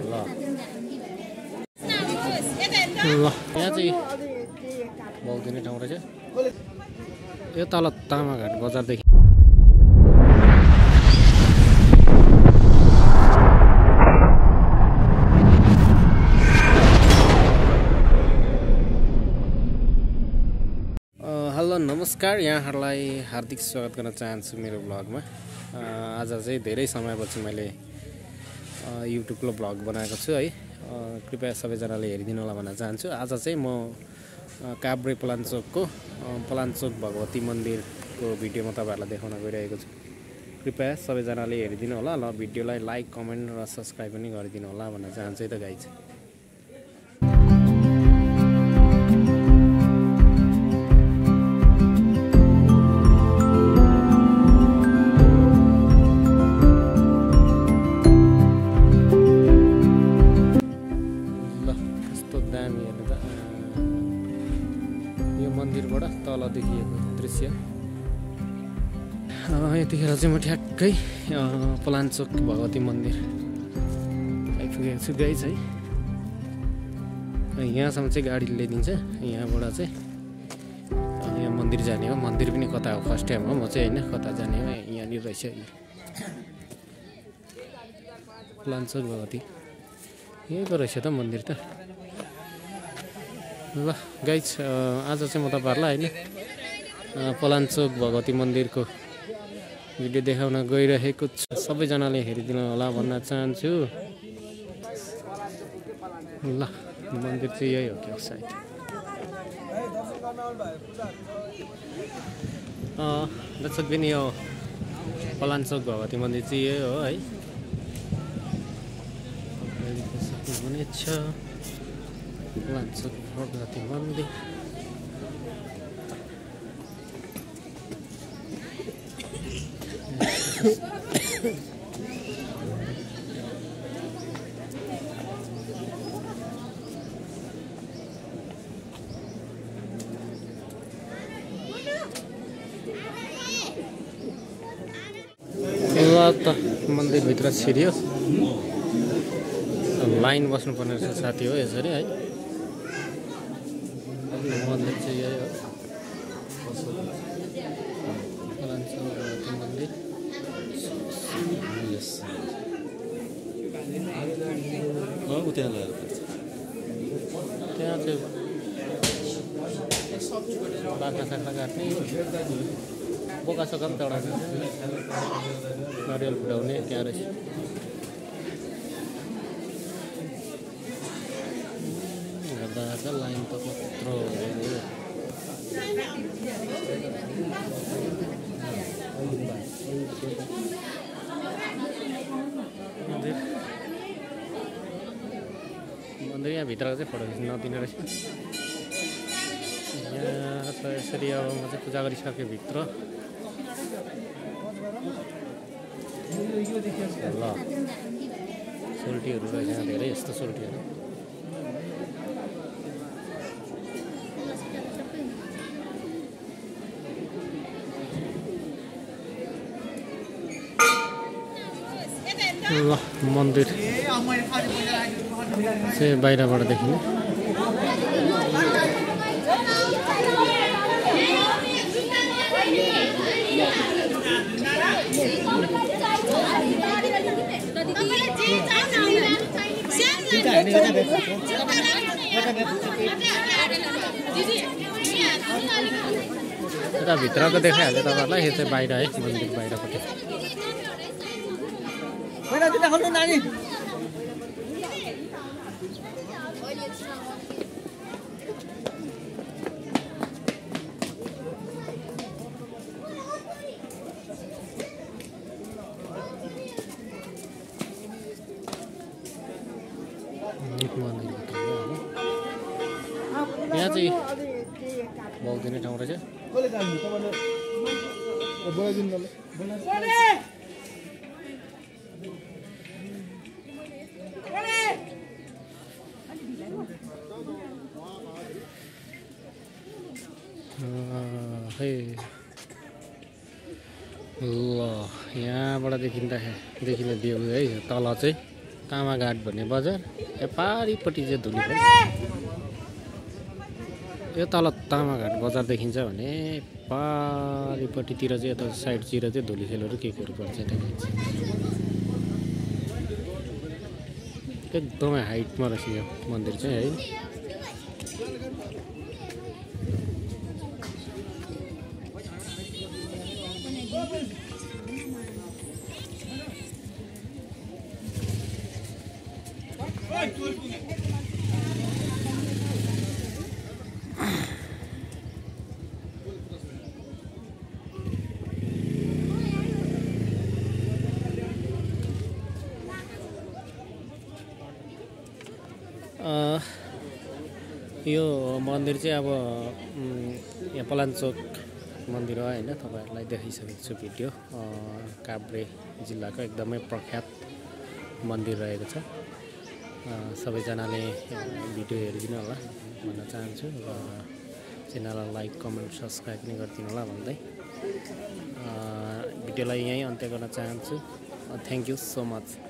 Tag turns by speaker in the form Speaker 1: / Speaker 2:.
Speaker 1: यहाँ चाहिँ बहुत दिने ठाउँ रहेछ यो तल तामाघाट बजारदेखि हेलो नमस्कार यहाँहरूलाई हार्दिक स्वागत गर्न चाहन्छु मेरो ब्लगमा। आज चाहिँ धेरै समयपछि मैले युट्युबको ब्लग बनाएको छु है। कृपया सबैजनाले हेरिदिनु होला भन्न चाहन्छु। आज चाहिँ म काभ्रे पलाञ्चोक भगवती मन्दिरको भिडियो म तपाईहरुलाई देखाउन गइरहेको छु। कृपया सबैजनाले हेरिदिनु होला। ल भिडियोलाई लाइक कमेन्ट र सब्स्क्राइब पनि गरिदिनु होला भन्न चाहन्छु है त गाइज। मन्दिरबाट तल देखिएको दृश्य यतिखेर चाहिँ म ठ्याक्कै पलाञ्चोक भगवती मन्दिर आइपुगेको छु गाइज है। यहाँसम्म चाहिँ गाडी ल्याइदिन्छ। यहाँबाट चाहिँ यहाँ मन्दिर जाने हो। मन्दिर पनि कता हो फर्स्ट टाइम हो म चाहिँ होइन, कता जाने हो यहाँनिर रहेछ पलाञ्चोक भगवती। यहीँको रहेछ त मन्दिर त। ल गाइज आज चाहिँ म तपाईहरुलाई हैन पलाञ्चोक भगवती मन्दिरको भिडियो देखाउन गइरहेको छु। सबैजनाले हेरिदिनु होला भन्न चाहन्छु। ल मन्दिर चाहिँ यही हो क्या सायद। दर्शक पनि यो पलाञ्चोक भगवती मन्दिर चाहिँ यही हो है। पलाञ्चोक भगवती मन्दिर ल त मन्दिरभित्र छिर्यो। लाइन बस्नुपर्ने रहेछ साथी हो यसरी है। मन्दिर चाहिँ यही हो पलाञ्चोक भगवती मन्दिर। त्यहाँ चाहिँ बाख्रा साख्रा काट्ने बोका सोका पनि चढाएको नरिवल फुटाउने त्यहाँ रहेछ। हेर्दा लाइन त कत्रो मन्दिर यहाँभित्रको चाहिँ फोटो खिच्न नदिने रहेछ। यहाँ छ यसरी अब म चाहिँ पूजा गरिसकेँ भित्र। ल सोल्टीहरू रहेछ यहाँ धेरै यस्तो सोल्टीहरू। ल मन्दिर चाहिँ बाहिरबाट देखिने। यता भित्रको देखाइहाल्यो तपाईँहरूलाई। यो चाहिँ बाहिर है मन्दिर बाहिरपट्टि। यहाँ चाहिँ बहुत दिने ठाउँ रहेछ। ल यहाँबाट देखिने भ्यू है तल चाहिँ तामाघाट भन्ने बजार यो पारिपट्टि चाहिँ धुलीखेल यो तल तामाघाट बजार देखिन्छ भने पारिपट्टितिर चाहिँ यता साइडतिर चाहिँ धुलीखेलहरू के केहरू पर्छ देखिन्छ एकदमै हाइटमा रहेछ यो मन्दिर चाहिँ है यो मन्दिर चाहिँ अब यहाँ पलाञ्चोक मन्दिर हो हैन तपाईहरुलाई देखाइसकेको छु भिडियो काभ्रे जिल्लाको एकदमै प्रख्यात मन्दिर रहेको छ सबैजनाले भिडियो हेरिदिनु होला भन्न चाहन्छु र च्यानललाई लाइक कमेन्ट सब्स्क्राइब पनि गरिदिनु होला भन्दै भिडियोलाई यहीँ अन्त्य गर्न चाहन्छु थ्यांक यू सो मच